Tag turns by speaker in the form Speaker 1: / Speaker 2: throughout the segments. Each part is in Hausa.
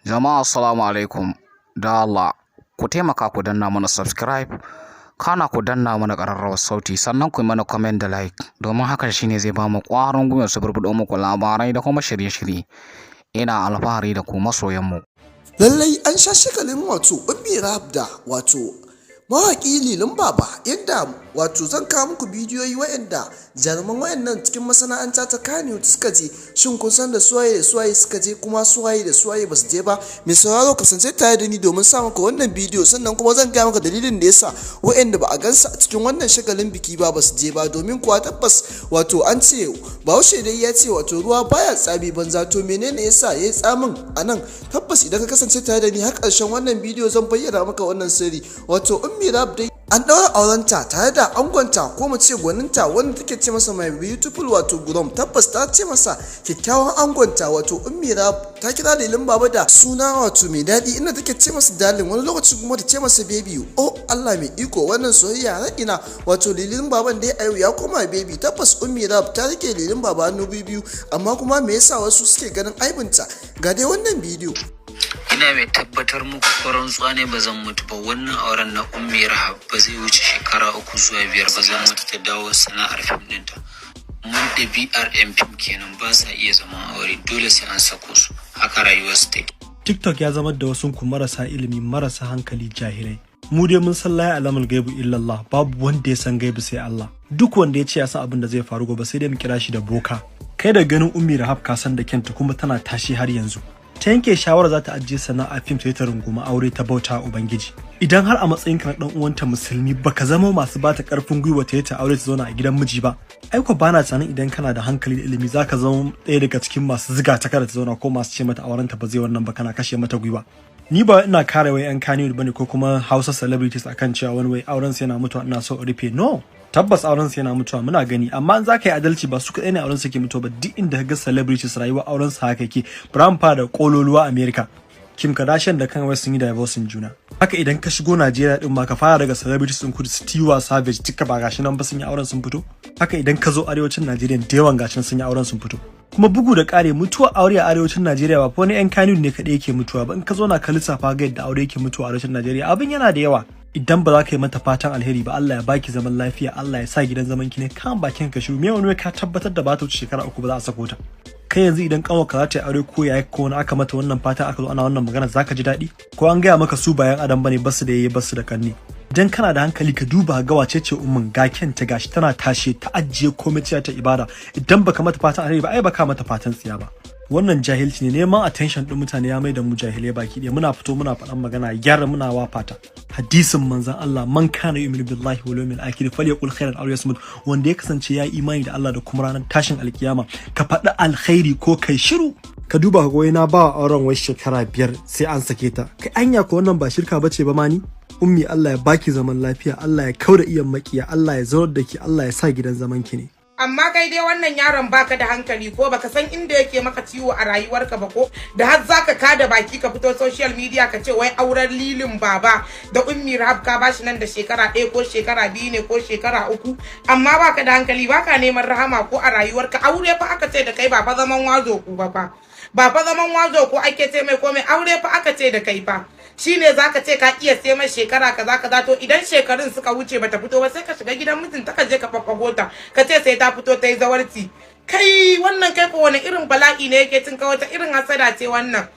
Speaker 1: Jama'a, assalamu alaikum. Da Allah ku taimaka ku danna mana subscribe, kana ku danna mana ƙararrawar sauti, sannan ku yi mana comment da like, domin hakan shine zai ba mu ƙwarin gwiwa su burbuɗo muku labarai da kuma shirye-shirye. Ina alfahari da ku, masoyanmu.
Speaker 2: Lallai an sha shagalin, wato Ummi Rahab da wato mawaƙi Lilin Baba, yadda wato zan kawo muku bidiyoyi waɗanda jaruman wayannan cikin masana'anta ta Kannywood suka je. Shin kun san da suwaye da suwaye suka je, kuma suwaye da suwaye ba su je ba? Mai sauraro, kasance tare da ni domin sa maka wannan bidiyo. Sannan kuma zan gaya maka dalilin da yasa wayanda ba a gansa a cikin wannan shagalin biki ba ba su je ba. Domin kuwa tabbas, wato an ce Bahaushe dai ya ce wato ruwa baya tsami banza. To, menene yasa yayi tsamin a nan? Tabbas idan ka kasance tare da ni har ƙarshen wannan bidiyo, zan bayyana maka wannan sirri. Wato Ummi Rahab dai an ɗaura aurenta tare da angonta, ko mu ce gwaninta, wanda take ce masa "my beautiful", wato groom. Tabbas ta ce masa kyakkyawan angonta. Wato Ummi Rahab ta kira Lilin Baba da suna wato mai daɗi, inda take ce masa "darling", wani lokaci kuma ta ce masa "baby". Oh Allah mai iko, wannan soyayya har ina? Wato Lilin Baban dai a yau ya koma baby. Tabbas Ummi Rahab ta rike Lilin Baba hannu biyu, amma kuma me yasa wasu suke ganin aibinta? Ga dai wannan bidiyo.
Speaker 3: Ina mai tabbatar muku, ko rantsuwa ne ba zan mutu ba, wannan auren na Ummi Rahab ba zai wuce shekara 3 zuwa 5 ba, zan mutu ta dawo sana'ar fim ɗinta. Mun ɗabi'ar 'yan fim kenan, ba sa iya zaman aure, dole sai an sako su, haka rayuwarsu take.
Speaker 4: TikTok ya zama da wasu ku marasa ilimi, marasa hankali, jahilai. Mu dai mun san la ya'lamul gaibu illallah, babu wanda ya san gaibu sai Allah. Duk wanda ya ce ya san abin da zai faru gobe, sai dai mu kira shi da boka. Kai da ganin Ummi Rahab ka san da kyanta, kuma tana tashi har yanzu. Ta yanke shawara za ta ajiye sana'a fim sai ta runguma aure ta bauta Ubangiji. Idan har a matsayinka na dan uwanta musulmi baka zama masu bata karfin gwiwa ta yi ta aure ta zauna a gidan miji ba, ai ko bana tunanin idan kana da hankali da ilimi zaka zama ɗaya daga cikin masu ziga ta kada ta zauna, ko masu ce mata aurenta ba zai wannan ba, kana kashe mata gwiwa. Ni ba ina kare wai yan Kannywood bane ko kuma Hausa celebrities akan cewa wani wai auren su yana mutuwa, ina so in rufe. No, tabbas auren su yana mutuwa, muna gani, amma in zaka yi adalci, ba su kaɗai ne auren su ke mutuwa ba. Duk inda ka ga celebrities, rayuwa auren su haka yake. Bari fara da kololuwa, America, Kim Kardashian da Kanye West sun yi divorcing juna. Haka idan ka shigo Najeriya din ma, ka fara daga celebrities din kudu, Tiwa Savage, duka ba gashi nan ba sun yi auren sun fito. Haka idan ka zo arewacin Najeriya, da yawan gashi sun yi auren sun fito. Kuma bugu da ƙare, mutuwa aure a arewacin Najeriya ba fa wani yan Kannywood ne kaɗai yake mutuwa ba. In ka zo na ka lissafa ga yadda aure yake mutuwa a arewacin Najeriya, abin yana da yawa. Idan ba za ka yi mata fatan alheri ba, Allah ya baki zaman lafiya, Allah ya sa gidan zaman ki ne, kan bakin ka shiru. Me wani ka tabbatar da ba ta wuce shekara 3 ba za a sako ta? Kai yanzu idan kanwarka za ta yi aure, ko yaya ko wani, aka mata wannan fatan, aka zo ana wannan magana, zaka ji daɗi? Ko an gaya maka su bayan adam bane, basu da yayi, basu da kanne? Idan kana da hankali, ka duba ga wace ce ummin, ga kyanta, gashi tana tashe, ta ajiye komai ta ibada. Idan baka mata fatan alheri ba, ai baka mata fatan tsiya ba. Wannan jahilci ne. Neman attention din mutane ya mai da mu jahilai baki ɗaya. Muna fito muna faɗan magana, gyara muna wa fata. Hadisin manzon Allah, "Man kana yu'minu billahi wal yawmil akhir falyaqul khairan aw liyasmut", wanda ya kasance ya imani da Allah da kuma ranar tashin alkiyama, ka faɗi alkhairi ko kai shiru. Ka duba ka goyi na ba auren wai shekara 5 sai an sake ta. Kai, anya ko wannan ba shirka bace ba ma? Ni Ummi, Allah ya baki zaman lafiya, Allah ya kauda iyan makiya, Allah ya zaunar da ki, Allah ya sa gidan zaman ki ne.
Speaker 5: Amma kai dai wannan yaron baka da hankali, ko baka san inda yake maka ciwo a rayuwarka ba, ko da har zaka kada baki ka fito social media ka ce wai auren Lilin Baba da Ummi Rahab ka bashi nan da shekara 1 ko shekara 2 ne ko shekara 3. Amma baka da hankali, baka neman rahama ko a rayuwarka. Aure fa aka ce da kai, ba fa zaman wazo ku ba fa, ba fa zaman wazo ko ake ce mai komai. Aure fa aka ce da kai fa, shine zaka ce ka iya sai mai shekara kaza kaza. To, idan shekarun suka wuce bata fito ba, sai ka shiga gidan mijinta, ka je ka faffago ta, ka ce sai ta fito ta yi zawarci. Kai wannan, kai ko wani irin bala'i ne yake cin ka? Wata irin hasada ce wannan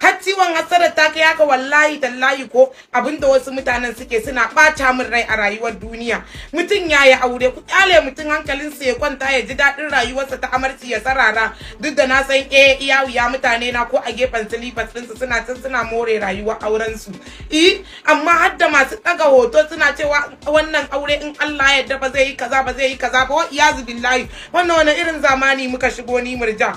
Speaker 5: har ciwon hasadar ta kai haka? Wallahi tallahi, ko abinda wasu mutanen suke suna bata min rai a rayuwar duniya. Mutum ya yi aure, ku kyale mutum hankalinsa ya kwanta, ya ji daɗin rayuwarsa ta amarci, ya sarara. Duk da na san eh iya wuya mutane na ko a gefen silifas ɗinsu suna can suna more rayuwar auren su eh, amma har da masu ɗaga hoto suna cewa wannan aure in Allah ya yarda ba zai yi kaza ba, zai yi kaza ba, wa iyazu billahi. Wannan wani irin zamani muka shigo ni murja?